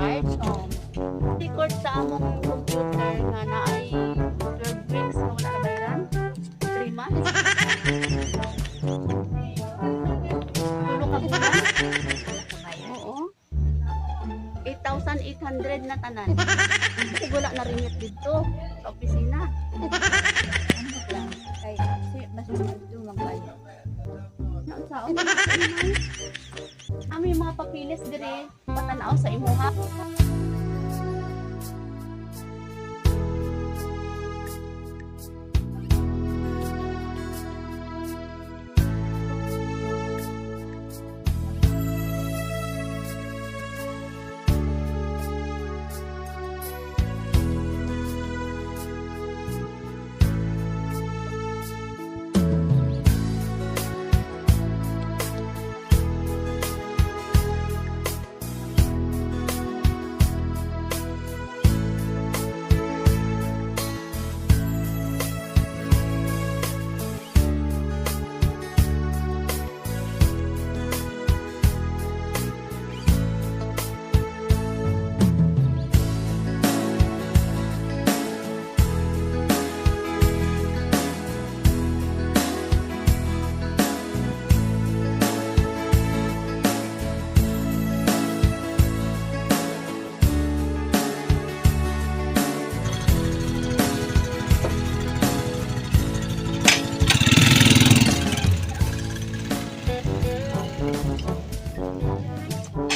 Card? Oo. Record sa among computer nga naay 12 weeks na wala na bayaran. 3 months. Tulo ka bulan. Wala ka bayad. Oo. 8,800 na tanan. Kasi wala na remit dito sa opisina. Ano lang? Kay, si, basta ito magbayad. Naunsaon man sa inay. Ami mga papilis dire patanaw sa imuha.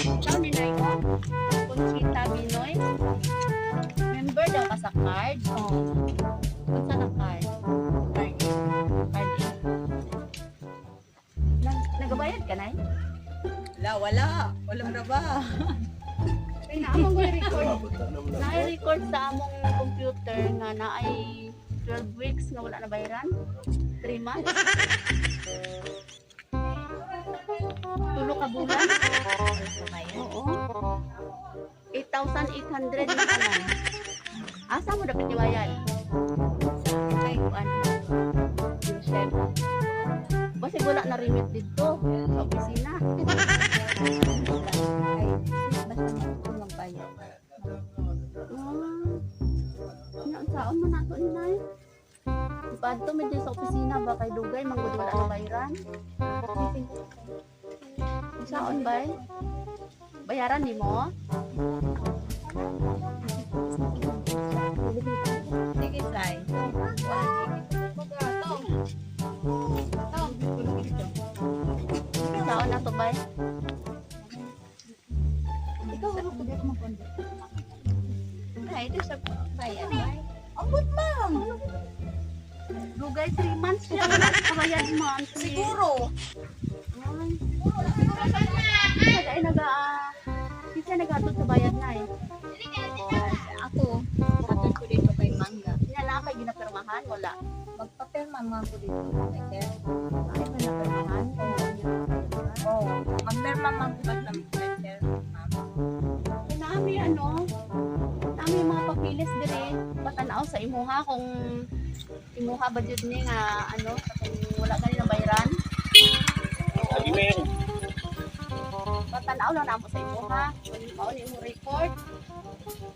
Ikaw ni Nay ko. Conchita Binoy. Member daw ka sa card. Oo. Unsa na card? Card A. Card A. Nagabayad ka, Nay? Wala, wala. Wala na ba? Kay naamong record. Na-record sa among computer nga naay 12 weeks nga wala na bayaran. 3 months. Tulo ka bulan. Wala ka bayad. Oo. 8,800 na tanan. Asa mo dapat ibayad? Sa, kay, kuan. Joseph. Basta wala na remit dito sa opisina. Ano lang? Kay, si, basta ito magbayad. Ah. Naunsaon man nato ni Nay? Ipadto mi din sa opisina ba kay dugay manggod wala na bayaran? Unsaon bay? Bayaran nimo? Sige, Sai. Kuan. Unsaon nato bay? Ikaw, wala ko dito magkondo. Ay, ito sa bayad. Bay. Ambot, ma'am. Dugay 3 months siya wala na kabayad, ma'am. Siguro. Ay. Kaya ay naga kinsa nagatod sa bayad na eh. Ako, hatod ko dito kay Mangga. Nya na kay ginapirmahan wala. Magpapirma man ko dito kay sir. Ay man napirmahan. Oo. Magpirma man ko ba kay sir, ma'am? Kay naami ano, naami mga papilis dire patanaw sa imuha kung imuha ba jud ni nga ano kung wala gani na bayaran. Oo. Patanaw lang namo sa imuha. Kung mao ni imong report.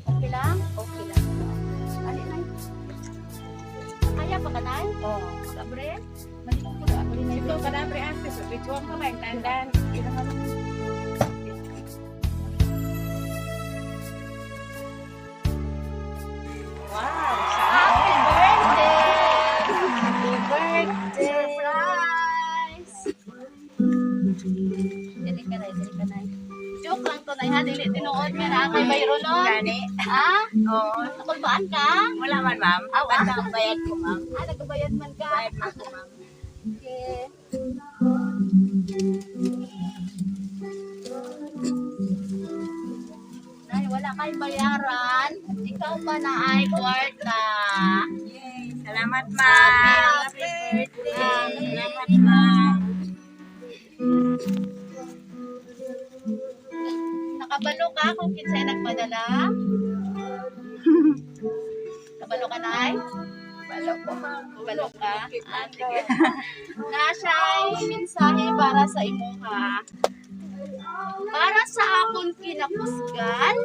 Okay lang? Okay lang. Ali na. Kaya pa ka nay? Oo. Kabre? Malikot ko na ako rin. Ito, kadabre ate. So, picture ka ba? Tandan. Wow! Happy birthday! Happy birthday! Surprise! Dili ka na, dili ka na. Joke lang to na ha, dili tinuod nga na kay Byron no? Gani? Ha? Oo. Nakulbaan ka? Wala man, ma'am. Basta ang bayad ko, ma'am. Ah, nagbayad man ka. Bayad man ko, ma'am. Okay. Nay, wala kay bayaran. Ikaw pa na ay kwarta. Yay! Salamat, ma'am. Happy birthday. Salamat, ma'am. Nakabalo ka kung kinsay nagpadala? Kabalo ka, Nay? Balo ko, ma'am. Kabalo ka? Ah, sige. Na siya'y mensahe para sa imuha. Para sa akon kinakusgan,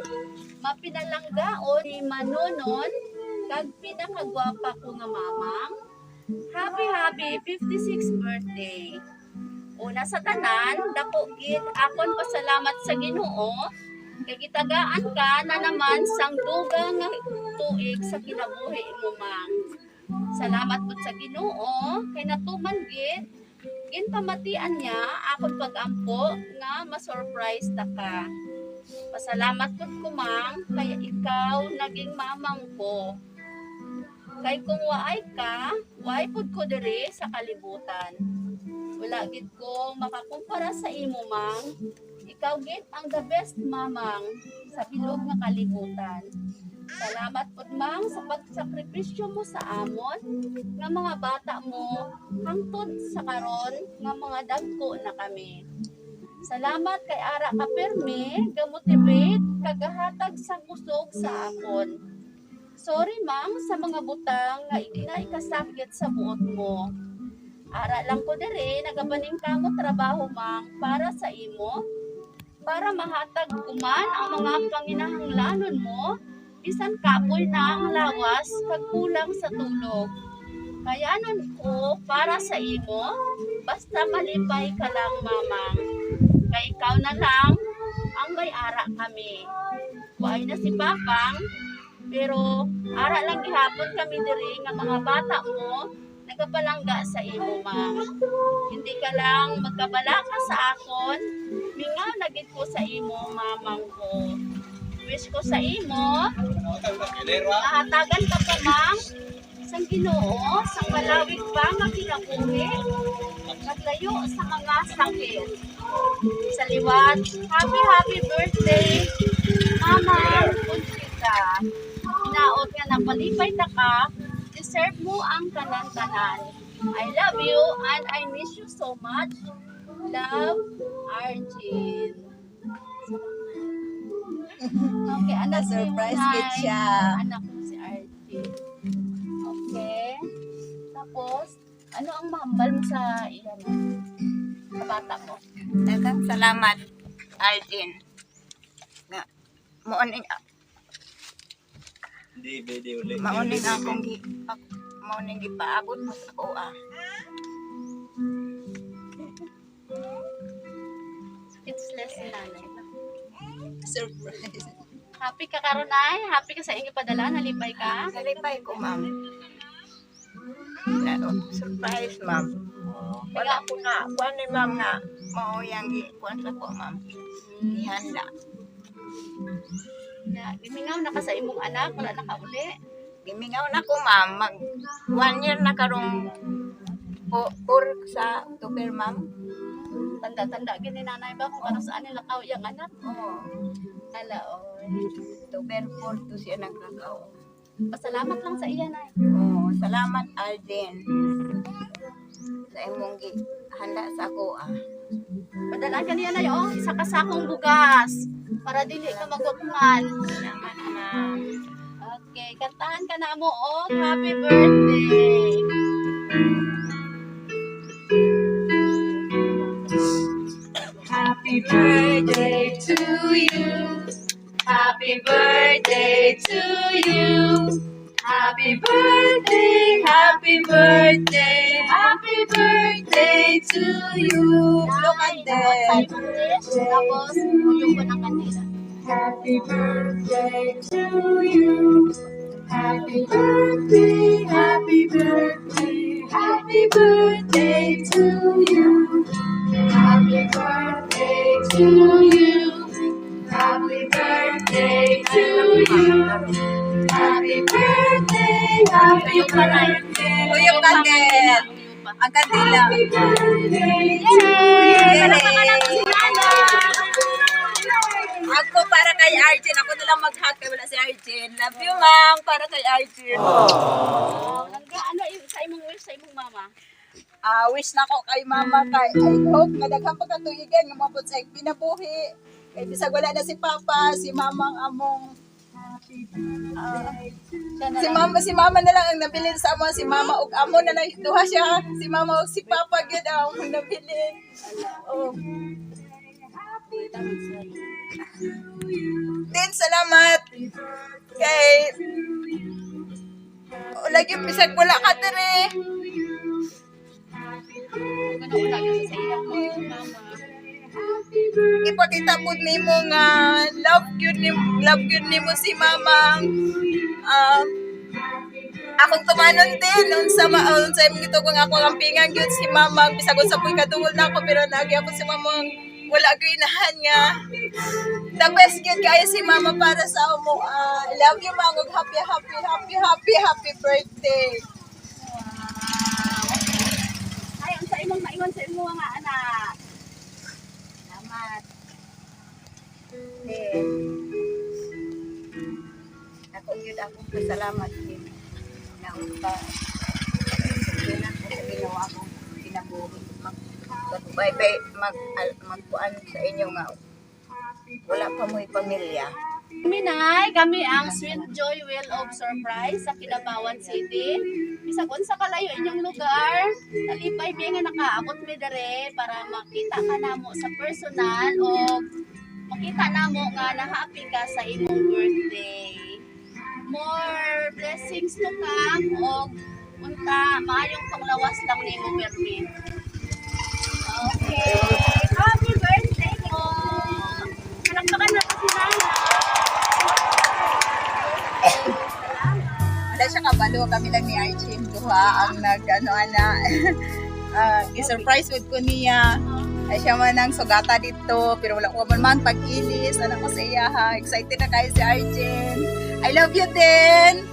mapinalanggaon ni Manonon, kag pinakagwapa ko nga mamang, happy happy 56th birthday. Una sa tanan, dako gid akon pasalamat sa Ginoo kay gitagaan ka na naman sang dugang nga tuig sa kinabuhi mo, Mang. Salamat pud sa Ginoo kay natuman gid ginpamatian niya akon pagampo nga ma-surprise ta ka. Pasalamat pud ko, Mang, kay ikaw naging mamang ko. Kay kung waay ka, waay pud ko diri sa kalibutan. Wala gid ko makakumpara sa imo, Mang. Ikaw gid ang the best mamang sa bilog nga kalibutan. Salamat pud, Mang, sa pagsakripisyo mo sa amon nga mga bata mo hangtod sa karon nga mga dagko na kami. Salamat kay ara ka permi, gamotivate, kagahatag sa kusog sa akon. Sorry, Mang, sa mga butang nga nga ikasakit sa buot mo. Ara lang ko diri nagabaning kamo trabaho, Mang, para sa imo, para mahatag ko man ang mga panginahanglanon mo bisan kapoy na ang lawas kag kulang sa tulog. Kayanon ko para sa imo, basta malipay ka lang, mamang. Kay ikaw na lang ang may ara kami. Waay na si Papang, pero ara lang gihapon kami diri nga mga bata mo nagapalangga sa imo, Mang. Hindi ka lang magkabala ka sa akon, mingaw na gid ko sa imo, mamang ko. Wish ko sa imo, mahatagan ka pa, Mang, sang Ginoo, sang malawig pa nga kinabuhi, naglayo sa mga sakit. Sa liwat, happy happy birthday, Mama Conchita. Hinaot nga napalipay ta ka, deserve mo ang tanan-tanan. I love you and I miss you so much. Love, Arjun. Okay, anak ni Na-surprise Nay. gid siya. Anak ko si Arjun. Okay. Tapos, ano ang mahambal mo sa iya mo? Sa bata mo? Daghang salamat, Alvin. Nga mao ning Hindi, pwede ulit. Mao ning akong gi mao ning gipaabot mo sa ako ah. Speechless si nanay. Surprise. Happy ka karon, Nay? Happy ka sa iyong ipadala? Nalipay ka? Nalipay ko, ma'am. Na, surprise, ma'am. Wala ko na. Kuan ni ma'am nga mao yang gi kuan sa ko, ma'am. Gihanda. Na, gimingaw na ka sa imong anak, wala na ka uli. Gimingaw na ko, ma'am. Mag one year na karong po, pur sa October, ma'am. Tanda-tanda gini nanay ba kung ano saan nila lakaw iyang anak? Oo. Hala, oy. October 4 to siya naglakaw. Pasalamat lang sa iya, Nay. Oo, salamat, Alden. Sa imong gi handa sa ako ah. Padalaan ka niya, Nay, oh. Isa ka sakong bugas para dili ka magukman. Salamat, ma'am. Okay, kantahan ka na mo, oh. Happy birthday. Happy birthday to you. Happy birthday to you. Happy birthday, happy birthday, happy birthday to you. Look at Nay, sa that. imong wish, tapos uyong ko ng kandila. Happy birthday to you. Happy birthday, happy birthday, happy birthday to you. Happy birthday to you. Happy birthday to you. Happy birthday, happy birthday. Uyong candle. Ang kandila. Happy birthday to Yay! you. Palakpakan natin si Nanay! Ako para kay Arjun. Ako na lang mag-hug kay wala si Arjun. Love you, ma'am. Para kay Arjun. Oh, langga, ano sa imong wish sa imong mama? Ah, wish na ko kay mama kay I hope nga daghan pa katuigan nga mabot sa kinabuhi. Kay bisag wala na si papa, si mama ang among Siya na si lang. mama na lang ang nabilin sa amo, si mama ug amo na lang duha siya, si mama ug si papa gyud ang among nabilin. Oh. Salita man sa'yo. Din, salamat. Kay, lagi bisag wala ka dire. Ganun wala ka sa iyang mga mama. Ipakita pud nimo nga love gyud nimo si mama. Akong tumanon din unsa ma unsa imong gitugong ako ang pingan gyud si mama, bisag unsa puy kadungol nako, pero naagi ako si mama, wala gyud inahan nga the best gyud kaayo si mama para sa amo. I love you, ma'am, ug happy, happy, happy, happy, happy birthday. Wow. Ay, unsa imong maingon sa imong mga anak? Salamat. Eh, ako yun, ako pasalamat din na upa. Yun ako sa ginawa akong kinabuhi. Mag, bay, bay, mag, al, magkuan sa inyo nga wala pa mo'y pamilya. Kami, Nay, kami ang Sweet Joy Wheel of Surprise sa Kidapawan City. Bisag unsa kalayo inyong lugar, nalipay mi nga nakaabot mi dere para makita ka namo sa personal o makita namo nga na-happy ka sa imong birthday. More blessings to come og unta maayong panglawas lang nimo permi. Okay. Happy birthday po! Palakpakan natin si Nana. Wala siya kabalo, kami lang ni Archie duha ang nag ano ana, i-surprise with ko niya. Ay siya man ang sugata dito, pero wala ko man man pag-ilis, ano ko sa iya ha. Excited na kayo si Arjun. I love you din.